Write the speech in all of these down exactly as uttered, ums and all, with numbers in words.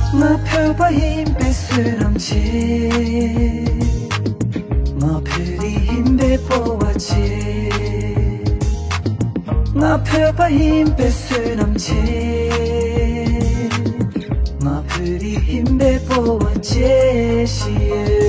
ང་བོད་པ་ཡིན་པའི་བསོད་ནམས་ཆེ། ང་བོད་རིགས་ཡིན་པའི་སྤོབས་པ་ཆེ། ང་བོད་པ་ཡིན་པའི་བསོད་ནམས་ཆེ། ང་བོད་རིགས་ཡིན་པའི་སྤོབས་པ་ཆེ་ཞེས།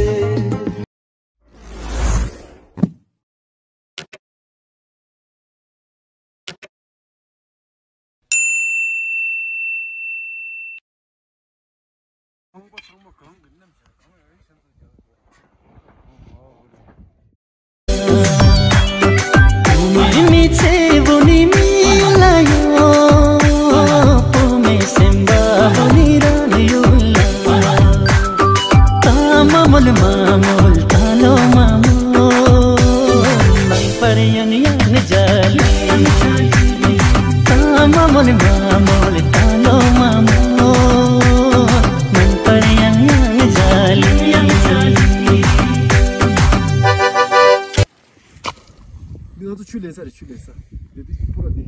འདི་ང་ཚོ་ཆུ་ལེན་ས་རེད། ཆུ་ལེན་ས། འདི་འདི་ཕུ་ར་འདི་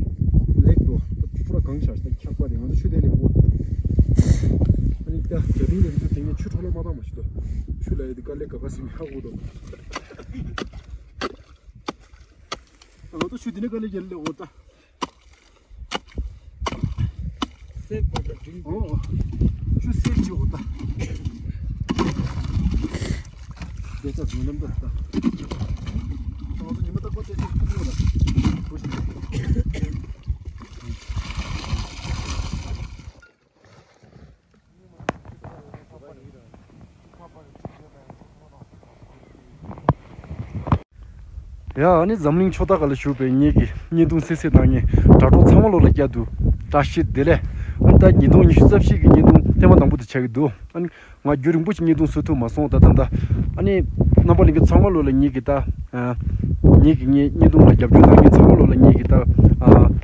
ལེགས་འདུག་ཕུ་ར་གང་ཤར་ས་འཁྱག་པ་རེད། ང་ཚོ་ཆུ་དེ་ལེན་གོ། ཨ་ནི་ད་རྒྱ་དིང་ལེན་ཚོ་དེ་ནས་ཆུ་འཕྲོ་བརླག་མ་བཏང་མ་ཤི་དོ། ཆུ་ལ་ཡི་འདི་དཀའ་ལས་ཁག་ཁ་སེ་མི་ཧ་གོ་དོ། ང་ཚོ་ཆུ་དེ་ནས་དཀའ་ལས་རྒྱལ་ལེ་འོ་ད། སེ་བོ་ད་འགྲིག་ཨོ། ཆུ་སེ་ཅི་འོ་ད། དེ་ཚ་ཉི་ལམ་ད་ད། ང་ཚོ་ཉི་མ་ད་ཁོ་དེ་སེ་ཁུག་ལོ་ད། ཡ། ཨ་ནི་འཛམ་གླིང་ཕྱོགས་མཐའ་ཁག་ལ་བཞུགས་པའི་ངེད་ཀྱི་བརྙན་ཐུང་གསན་གཟིགས་གནང་མཁན་དྲ་གྲོགས་ཚང་མ་ལོ་ལ་བསྐྱར་དུ་བཀྲ་ཤིས་བདེ་ལེགས། ཨ་ནི་ད་ཉིས་སྟོང་ཉི་ཤུ་རྩ་བཞི་གི་བརྙན་ཐུང་ཐེངས་མ་དང་པོ་དེ་ཆགས་ཀྱི་འདུག་ཨ་ནི་ང་རྒྱུན་རིང་པོ་ཞིག་བརྙན་ཐུང་བཟོ་ཐུབ་མ་སོང་། ད་ད་ད་ཨ་ནི་རྣམ་པ་ལྷན་རྒྱས་ཚང་མ་ལོ་ལ་ངེད་ཀྱི་ད་ཨ་ངེད་ཀྱི་ངའི་བརྙན་ཐུང་ལ་རྒྱབ་སྐྱོར་གནང་མཁན་ཚང་མ་ལོ་ལ་ངེད་ཀྱི་ད་ཨ་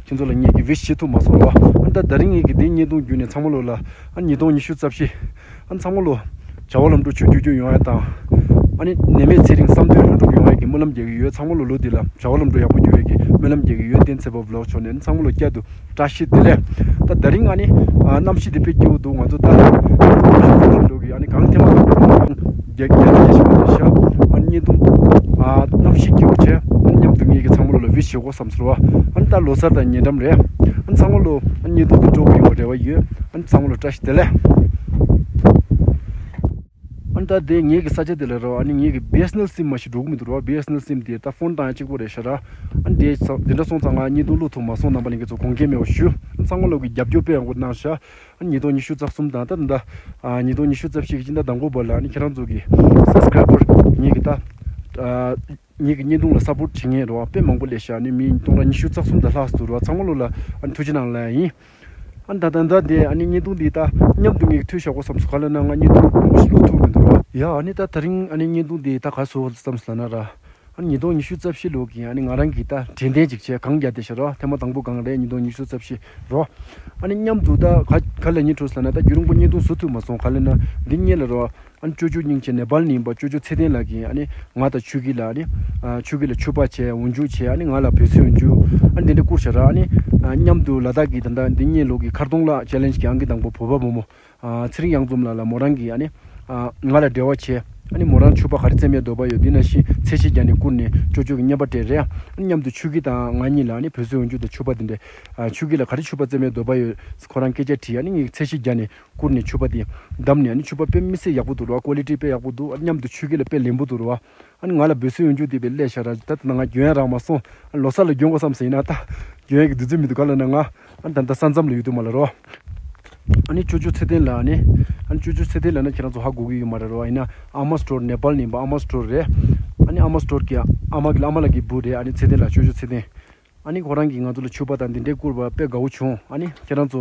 ཁྱེད་ཚོ་ལ་ངེད་ཀྱི་wish་བྱེད་ཐུབ་མ་སོང་རོགས། ཨ་ནི་ད་ད་རིང་ངེད་ཀྱི་དེ་བརྙན་ཐུང་བརྒྱུད་ནས་ཚང་མ་ལོ་ལ་ཨ་ཉིས་སྟོང་ཉི་ཤུ་རྩ་བཞི། ཨ་ཚང་མ་ལོ་བྱ་བ་ལམ་འགྲོ་ཆུ་རྒྱུག་རྒྱུག་ཡོང་ཡ་དང་། ཨ་ནི་ནད་མེད་ཚེ་རིང་བསམ་དོན་ལྷུན་གྲུབ་ཡོང་ཡ་གི་སྨོན་ལམ་རྒྱག་གི་ཡོད། ཚང་མ་ལོ་ལོ་འདི་ལ་བྱ་བ་ལམ་འགྲོ་ཡག་པོ་རྒྱུག་ཡ་གི་སྨོན་ལམ་རྒྱག་གི་ཡོད། བསྟན་འཛིན་ཚེ་དཔལ་vlog་ཕྱོགས་ནས་ཨ་ནི་ཚང་མ་ལོ་བསྐྱར་དུ་བཀྲ་ཤིས་བདེ་ལེགས། ད་ད་རིང་ཨ་ནི་ཨ་གནམ་གཤིས་འདི་དཔེ་སྐྱིད་པོ་འདུག་ང་ཚོ་ད་ལོ་གི་ཨ་ནི་གང་ཐེངས་མ་རྒྱ་རྒྱ་རྒྱ་ཞིག་མ་ཤ་ཨ་ནི་གཉིས་སྟོང་ཨ་གནམ་གཤིས་སྐྱིད་པོ་བྱས། ཨ་ནི་མཉམ་དུ་ངེད་ཀྱི་ཚང་མ་ལོ་ལ་wish་བྱེད་དགོས་བསམ་ཟེར་བ། ཨ་ནི་ད་ལོ་གསར་དང་ཉེ་འགྲམ་རེད། ཨ་ནི་ཚང་མ་ལོ་ཨ་ནི་གཉིས་སྟོང་འདི་སྤྲོ་པོ་ཡོང་བའི་རེ་བ་ཡོད། ཨ་ནི་ཚང་མ་ལོ་བཀྲ་ཤིས་བདེ་ལེགས། ཨ་ནི་ད་དེ་ངེད་ཀྱི་ས་ཆ་དེ་ལ་རོ། ཨ་ནི་ངེད་ཀྱི་BSNL sim་མ་ཞིག་འགྲོ་གི་མི་འདུག་རོ། BSNL sim་དེ་ད་phone་བཏང་ཡ་གཅིག་པོ་རེད་ཤག་ར། ཨ་ནི་དེ་ས་དེ་འདྲ་སོང་ཙང་ང་བརྙན་ཐུང་བླུག་ཐུབ་མ་སོང་། རྣམ་པ་ལྷན་རྒྱས་ཚོ་དགོངས་འགལ་མེད་པ་ཞུ། ཨ་ནི་ཚང་མ་ལོ་གི་རྒྱབ་སྐྱོར་དཔེ་ཡག་པོ་གནང་ཤག་ཨ་ནི་ཉིས་སྟོང་ཉི་ཤུ་རྩ་གསུམ་དང་ད་ད་ད་ཨ་ཉིས་སྟོང་ཉི་ཤུ་རྩ་བཞི་གི་སྤྱི་ཟླ་དང་པོ་བར་ལ་ཨ་ནི་ཁྱེད་རང་ཚོ་གི་subscriber་ངེད་ཀྱི་ད་ཨ་ངེད་ཀྱི་བརྙན་ཐུང་ལ་support་བྱེད་མཁན་རོ། དཔེ་མང་པོ་སླེབས་ཤག་ཨ་ནི་མི་སྟོང་ཕྲག་ཉི་ཤུ་རྩ་གསུམ་དང་ལྷག་འདུག་རོ། ཚང་མ་ལོ་ལ་ཨ་ནི་ཐུགས་རྗེ་གནང་ལབ་ཡ་ཡིན། ཨ་ནི་ད་ད་ད་དེ་ཨ་ནི་བརྙན་ཐུང་འདི་ད་མཉམ་དུ་ངེད་ཀྱི་ཐུགས་ཞོག་གོ་བསམ་སོང་། ག་ལ་ན་ང་བརྙན་ཐུང་མང་པོ་ཞིག་བླུག་ཐུབ་མི་འདུག་རོ། ཡ་ཨ་ནི་ད་ད་རིང་ཨ་ནི་བརྙན་ཐུང་འདི་ད་ག་སོ་བསམ་སོང་ལབ་ན་ར། ཨ་ནི་ཉིས་སྟོང་ཉི་ཤུ་རྩ་བཞི་ལོ་གི་ཨ་ནི་ང་རང་གི་ད་དྲན་རྟེན་ཅིག་བྱས་གང་རྒྱག་བསྡད་ཤག་རོ། ཐེངས་མ་དང་པོ་གང་རེད། ཉིས་སྟོང་ཉི་ཤུ་རྩ་བཞི་རོ། ཨ་ནི་མཉམ་དུ་ད་ག་ག་ལ་ཉིན་འཕྲོ་ལབ་ན་ད་རྒྱུན་རིང་པོ་བརྙན་ཐུང་བཟོ་ཐུབ་མ་སོང་། ག་ལ་ན་འདི་སྔོན་ལ་རོ། ཨ་ནི་ཅོ་ཅོ་སྙིང་རྗེ་ནེ་པཱལ་ནས་ཡིན་པ་ཅོ་ཅོ་ཚེ་བརྟན་ལགས་ཀྱིས་ཨ་ནི་ང་དང་ཆོས་སྐྱིད་ལ་ཨ་ནི་ཨ་ཆོས་སྐྱིད་ལ་ཕྱུ་པ་བྱས། འོ་འཇུ་བྱས། ཨ་ནི་ང་ལ་བོད་ཚོའི་འོ་འཇུ་ཨ་ནི་འདི་འདྲ་བསྐུར་ཤག་ར། ཨ་ནི་ཨ་མཉམ་དུ་ལ་དྭགས་ཀྱི་ད་ལྟ་འདི་སྔོན་ལོ་གི་མཁར་གདོང་གླ་ཅེ་ལེན་ཇི་གི་ཨང་ཀི་དང་པོ་བོད་པ་བུ་མོ་ཨ་ཚེ་རིང་གཡང་འཛོམས་ལགས་ལ་མོ་རང་གིས་ཨ་ནི་ཨ་ང་ལ་འབྲེལ་བ་བྱས། ཨ་ནི་མོ་རང་ཕྱུ་པ་ག་རེ་བཙེམ་ཡས་འདོད་པ་ཡོད། འདི་ནང་བཞིན་ཚད་གཞི་བརྒྱབ་ནས་བསྐུར་ནས་ཅོ་ཅོ་གིས་བརྙན་པར་སྤྲད་རེད། ཨ་ནི་མཉམ་དུ་ཆོས་སྐྱིད་དང་ང་གཉིས་ལ་ཨ་ནི་བོད་ཚོའི་འོ་འཇུ་དང་ཕྱུ་པ་འདི་འདྲ་ཨ་ཆོས་སྐྱིད་ལ་ག་རེ་ཕྱུ་པ་བཙེམ་ཡས་འདོད་པ་ཡོད་ཁོ་རང་སྐད་ཆ་དྲིས། ཨ་ནི་ངས་ཚད་གཞི་བརྒྱབ་ནས་བསྐུར་ནས་ཕྱུ་པ་དེ་བདམས་ནས། ཨ་ནི་ཕྱུ་པ་དཔེ་མི་སྲིད་ཡག་པོ་འདུག་ར། ཀོ་ལི་ཊི་དཔེ་ཡག་པོ་འདུག་ཨ་ནི་མཉམ་དུ་ཆོས་སྐྱིད་ལ་དཔེ་ལེན་པོ་འདུག་ར། ཨ་ནི་ང་ལ་བོད་ཚོའི་འོ་འཇུ་དེ་དཔེ་སླེབས་ཤག་ར། ད་ད་ང་རྒྱུན་རག་མ་སོང་། ཨ་ལོ་གསར་ལ་གྱོན་དགོས་བསམ་ཟིན་ཡིན་ན་ད་གྱོན་ཡས་ཀྱི་དུས་ཚོད་མི་འདུག་ག་ལ་ན་ང་ཨ་ནི་ད་ལྟ་ས་མཚམས་ལ་ཡོད་དུས་མ་ལ་རོ། ཨ་ནི་ཅོ་ཅོ་ཚེ་བརྟན་ལགས་ཨ་ནི་ཨ་ནི་ཅོ་ཅོ་ཚེ་བརྟན་ལགས་ན་ཁྱེད་རང་ཚོ་ཧ་གོ་གི་ཡོད་མ་རེད་རོ། ཡིན་ན་ཨ་མ་སི་ཊོར་ནེ་པཱལ་ནས་ཡིན་པ་ཨ་མ་སི་ཊོར་རེད། ཨ་ནི་ཨ་མ་སི་ཊོར་གྱི་ཨ་མ་གི་ཨ་མ་ལགས་ཀྱི་བུ་རེད། ཨ་ནི་ཚེ་བརྟན་ལགས་ཅོ་ཅོ་ཚེ་བརྟན། ཨ་ནི་ཁོ་རང་གིས་ང་ཚོ་ལ་ཕྱུ་པ་དང་འདི་འདྲའི་བསྐུར་བ་དཔེ་དགའ་བོ་བྱུང་། ཨ་ནི་ཁྱེད་རང་ཚོ་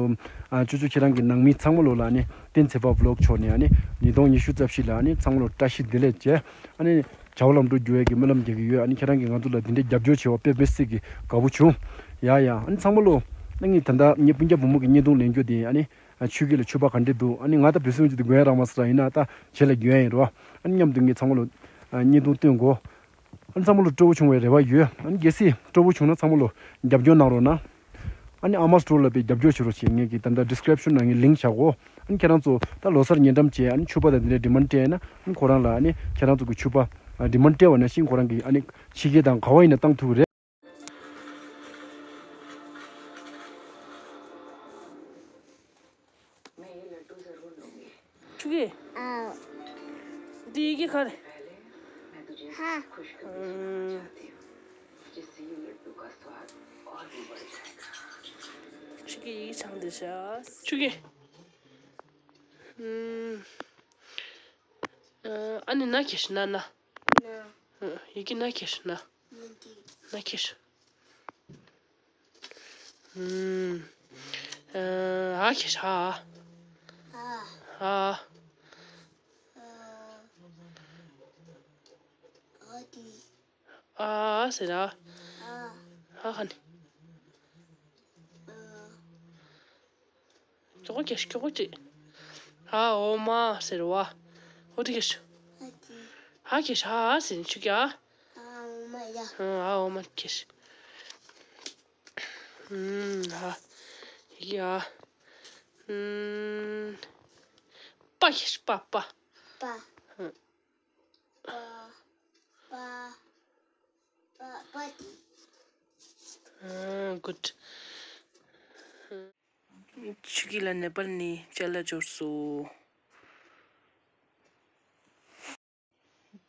ཨ་ཅོ་ཅོ་ཁྱེད་རང་གི་ནང་མི་ཚང་མ་ལོ་ལ་ཨ་ནི་བསྟན་འཛིན་ཚེ་དཔལ་vlog་ཕྱོགས་ནས་ཨ་ནི་ཉིས་སྟོང་ཉི་ཤུ་རྩ་བཞི་ལ་ཨ་ནི་ཚང་མ་ལོ་བཀྲ་ཤིས་བདེ་ལེགས་བྱས། ཨ་ནི་བྱ་བ་ལམ་འགྲོ་རྒྱུ་ཡས་ཀྱི་སྨོན་ལམ་རྒྱག་གི་ཡོད། ཨ་ནི་ཁྱེད་རང་གིས་ང་ཚོ་ལ་འདི་འདྲའི་རྒྱབ་སྐྱོར་བྱས་པ་དཔེ་མི་སྲིད་ཀྱི་དགའ་བོ་བྱུང་། ཡ་ཡ། ཨ་ནི་ཚང་མ་ལོ་ཨ་ནི་ད་ལྟ་ངའི་སྤུན་ཀྱག་བུ་མོ་གི་བརྙན་ཐུང་ལེན་རྒྱུ་དེ་ཨ་ནི་ཆོས་སྐྱིད་ལ་ཕྱུ་པ་ག་འདྲས་འདུག་ཨ་ནི་ང་ད་བོད་སྲིད་འོ་འཇུ་དེ་གྱོན་ཡས་རག་མ་སོང་ར། ཡིན་ན་ད་བྱེད་ལ་གྱོན་ཡས་ཡིན་རོ། ཨ་ནི་མཉམ་དུ་ངས་ཚང་མ་ལོ་བརྙན་ཐུང་སྟོན་དགོས། ཨ་ནི་ཚང་མ་ལོ་སྤྲོ་བོ་བྱུང་བའི་རེ་བ་ཡོད། ཨ་ནི་གལ་སྲིད་སྤྲོ་བོ་བྱུང་ན་ཚང་མ་ལོ་རྒྱབ་སྐྱོར་གནང་རོགས་གནང་། ཨ་ནི་ཨ་མ་སི་ཊོར་ལ་དཔེ་རྒྱབ་སྐྱོར་བྱེད་རོགས་བྱེད། ངས་ཀྱི་ད་ལྟ་ཌི་སི་ཀི་རིབ་ཤན་ནང་ངས་ལིང་ཀི་བཞག་གོ། ཨ་ནི་ཁྱེད་རང་ཚོ་ད་ལོ་གསར་ཉེ་འགྲམ་བྱས་ཨ་ནི་ཕྱུ་པ་དང་དེ་འདྲའི་ཌི་མན་ཌི་སྤྲད་ན་ཨ་ནི་ཁོ་རང་ལ་ཨ་ནི་ཁྱེད་རང་ཚོ་གི་ཕྱུ་པ་ཌི་མན་ཌི་སྤྲད་པ་ནང་བཞིན་ཁོ་རང་གི་ཨ་ནི་ཕྱི་རྒྱལ་དང་ག་བ་ཡིན་ན་བཏང་ཐུབ་ཀྱི་རེད། ཆུ་གི་ཨ། འདི་ཡི་གེ་ག་རེ། ཧ། ཨུམ། ཆུ་གི་ཡི་གེ་ཚང་འདི་ཤ། ཆུ་གི་ཨུམ། ཨ་ནི་ན་ཁེ་ཤི་ན་ན། ན། ཨུམ། ཡི་གེ་ན་ཁེ་ཤི་ན། ན་ཁེ་ཤི། ཨུམ། ཨ་ཁེ་ཤི་ཧ། ཧ། ཧ། ཨ་ཟེར་ར། ཧ་ཧ་ནི། ཀྱོག་ཀྱོག་ཀྱོག་ཀྱོག་ཅིག་ཧ་འོ་མ་ཟེར་བ། ཧོ་ཏི་ཀྱོག་ཧ་ཀྱོག་ཧ་ཟེར་ནི་ཆུ་ཀྱ། ཧ་འོ་མ་ཀྱོག་ཧ་པ་ཀྱོག་པ་པ། པ། པ། པ། པ། པ། ཨ། གུཌ། ཆུ་གི་ལ་ནེ་པཱལ་ནས་ཅ་ལག་འབྱོར་སོང་།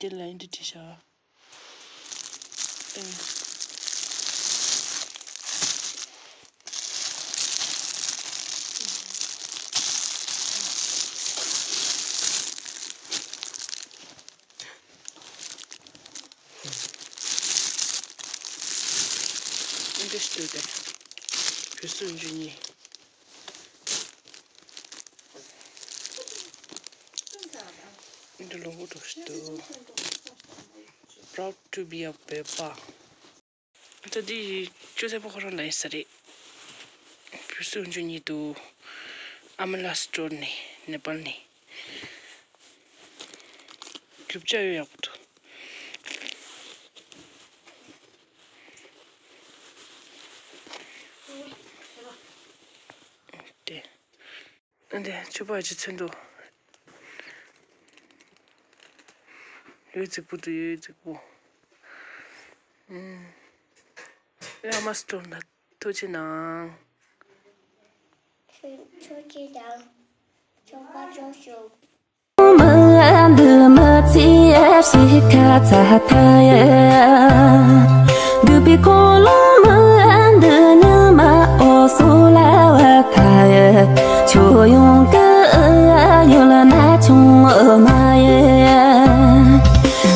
དེ་ལ་འདི་བྲིས་ཤག་འདི་ལྟོས་ཏེ། བོད་སུ་འཇུ་ཉེ། འདི་ལོ་འདི་ལྟོས་ཏེ། Proud to be a བོད་པ། ད་འདི་ཅོ་ཚེ་པོ་ཁོ་རང་ལ་ཡིན་ས་རེད། བོད་སུ་འཇུ་ཉེ་འདུག་ཨ་མ་ལ་སི་ཊོར་ནས་ནེ་པཱལ་ནས། རྒྱུ་ཆ་ཡོད་ཡག་པོ་འདུག་དེ། འདི་ཕྱུ་པ་ཅི་ཚོན་འདུག་ཡོད་རྫིག་པོ་འདུག་ཡོད་རྫིག་པོ། ཨ་མ་སི་ཊོར་ལ་ཐུགས་རྗེ་གནང་། ཐུགས་རྗེ་གནང་། ཆོག་པ་ཅོག་ཤོག་མི་འདི་མི་ཚེ་ཞིག་ཁ་ཚ་ཐ་ཡ། འདུག་པའི་ཁོ་ལོ་མི་འདི་ཉི་མ་འོ་སོ་ལ་བ་ཐ་ཡ། ཁྱོད་ཡོང་གི་ཡོད་ལ་ན་ཆུང་འོ་མ་ཡ།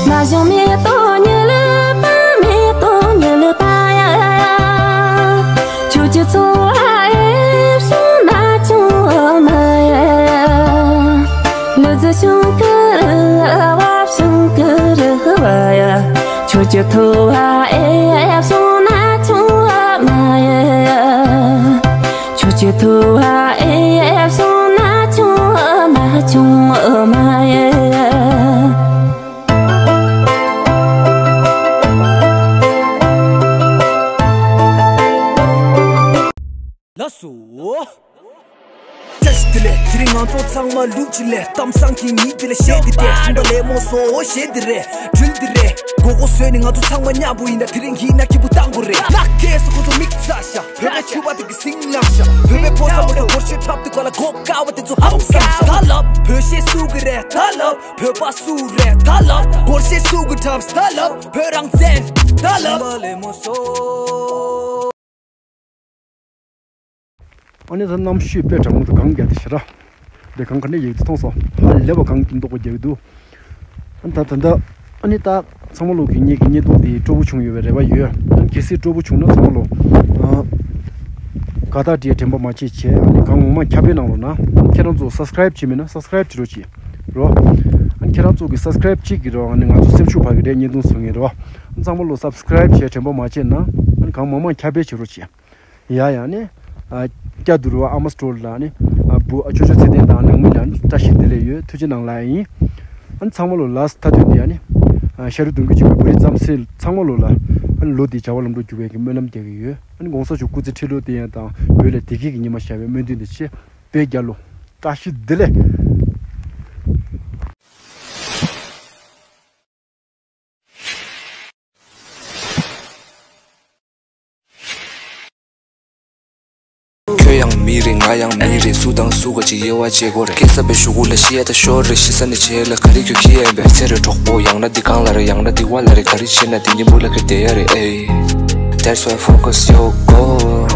ན་གཞོན་མེ་ཏོག་ཉི་ལི་པ་མེ་ཏོག་ཉི་ལི་པ་ཡ། ཁྱོད་ཀྱི་འཚོ་བ་ཨེ་བྱུང་ན་ཆུང་མ་ཡ། ལུ་ཙི་ཤོང་ཀི་རི་བ་ཤོང་ཀི་རི་བ་ཡ། ཁྱོད་ཀྱི་འཚོ་བ་ཨེ་བྱུང་ན་ཆུང་མ་ཡ། ཁྱོད་ཀྱི་འཚོ་བ་ཨེ་བྱུང་ན་ཆུང་མ་ཆུང་མ་ཡ། ལགས་སོ། བཀྲ་ཤིས་བདེ་ལེགས། དེ་རིང་ང་ཚོ་ཚང་མ་ལུག་ཅིག་ལས་གཏམ་བཟང་གི་ཉིན་དེ་ལ་གཞས་འདི་བྲིས། གསུམ་པ་ལས་མོ་སོ་གཞས་འདི་རེད། དྲིལ་འདི་རེད། མགོ་སྐོར་བཟོས་ནས་ང་ཚོ་ཚང་མ་མཉམ་པོ་ཡིན་ན། དེ་རིང་ཡིན་ན་སྐྱིད་པོ་བཏང་དགོས་རེད། ལག་ཁེ་སོ་ཁོ་ཚོ་མིག་ཚ་ཤ། བོད་པའི་ཕྱུ་པ་དེ་གི་སིང་ལག་ཤ། བོད་པའི་ཕོ་བཟང་མོ་ཚོ་སྒོར་གཞས་འཁྲབ་དུས་ག་ལ་གོ་དཀའ་བ་དེ་ཚོ་ཧ་གོ་སང་ཤ། ད་ལབ་བོད་གཞས་སུ་གི་རེད། ད་ལབ་བོད་པ་སུ་རེད། ད་ལབ་སྒོར་གཞས་སུ་གི་འཁྲབ། ད་ལབ་བོད་རང་བཙན། ད་ལབ་ལས་མོ་སོ། ཨ་ནི་ད་གནམ་གཤིས་དཔེ་གྲང་མོ་འདུག་གངས་རྒྱག་དེ་ཞེ་དྲག་འདི་གངས་ག་འདྲ་ཡོད་དེ་མཐོང་སོང་། ཧ་ལས་པ་གངས་ཀྱི་མདོག་པོ་རྒྱག་གི་འདུག་ཨ་ནི་ད་ད་ལྟ་ཨ་ནི་ད་ཚང་མ་ལོ་གི་ངེད་ཀྱི་བརྙན་ཐུང་དེ་སྤྲོ་པོ་བྱུང་ཡོད་པའི་རེ་བ་ཡོད། ཨ་ནི་གལ་སྲིད་སྤྲོ་པོ་བྱུང་ན་ཚང་མ་ལོ་ཨ་དགའ་རྟགས་སྤྲད། དྲན་པ་མ་བརྗེད་བྱས། ཨ་ནི་གང་མང་མང་ཁྱབ་སྤེལ་གནང་རོགས་གནང་། ཁྱེད་རང་ཚོ་སབ་སི་ཀ་རའིབ་བྱས་མེད་ན་སབ་སི་ཀ་རའིབ་བྱེད་རོགས་གྱིས་རོ། ཨ་ནི་ཁྱེད་རང་ཚོ་གི་སབ་སི་ཀ་རའིབ་གཅིག་གིས་རོ། ཨ་ནི་ང་ཚོ་སེམས་ཤུགས་འཕར་གི་རེད། བརྙན་ཐུང་བཟོ་མཁན་རོ། ཨ་ནི་ཚང་མ་ལོ་སབ་སི་ཀ་རའིབ་བྱས། དྲན་པ་མ་བརྗེད་གནང་། ཨ་ནི་གང་མང་མང་ཁྱབ་སྤེལ་བྱེད་རོགས་གྱིས། ཡ་ཡ་ནི། ཨ། སྐྱ་དུར་བ་ཨ་མ་སི་ཊོར་ལ་ནི། ཨ། བུ་ཨ་ཅོ་ཅོ་ཚེ་བརྟན་དང་ནང་མི་ལ་ནི་བཀྲ་ཤིས་བདེ་ལེགས་ཡོད། ཐུགས་རྗེ་གནང་ལ་ཡིན། ཨ་ནི་ཚང་མ་ལོ་ལ་སི་མཐའ་དོན་འདི་ཡ་ནི། ཨ། ཤ་རུས་གདུང་རྒྱུད་གཅིག་པའི་བོད་རིགས་རྩམ་ཟན་ཚང་མ་ལོ་ལ། ཨ་ནི་ལོ་འདིའི་བྱ་བ་ལམ་འགྲོ་འགྱུར་བའི་གི་སྨོན་ལམ་རྒྱག་གི་ཡོད། ཨ་ནི་གོང་ས་མཆོག་སྐུ་ཚེ་ཁྲི་ལོ་བརྟན་ཡག་དང་བོད་ལ་བདེ་སྐྱིད་ཀྱི་ཉི་མ་ཤར་བའི་སྨོན་འདུན་དང་བཅས་བོད་རྒྱལ་ལོ། བཀྲ་ཤིས་བདེ་ལེགས། ཁྱོད་ཡང་མི་རེད། ང་ཡང་མི་རེད། སུ་དང་སུ་ག་ཅིག་དབྱེ་བ་འབྱེད་དགོས་རེད། སྐྱེ་ས་པའི་གཞུག་གུ་ལ་ཤི་ཡ་ད་ཤོར་རེད། ཤི་ས་ནས་བྱེད་ལ་ག་རེ་ཁྱོད་ཁྱི་ཡ་ཡིན་པས། ཚེ་རེ་གྲོགས་པོ་ཡང་ན་འདི་གང་ལ་རེད། ཡང་ན་འདི་བ་ལ་རེད། ག་རེ་བྱེད་ན་འདི་གཉིས་པོ་ལ་ཁྱོད་བསྡད་ཡ་རེད། ཨེ། That's why focus your goal,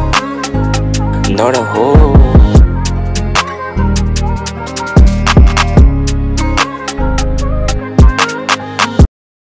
not a hole.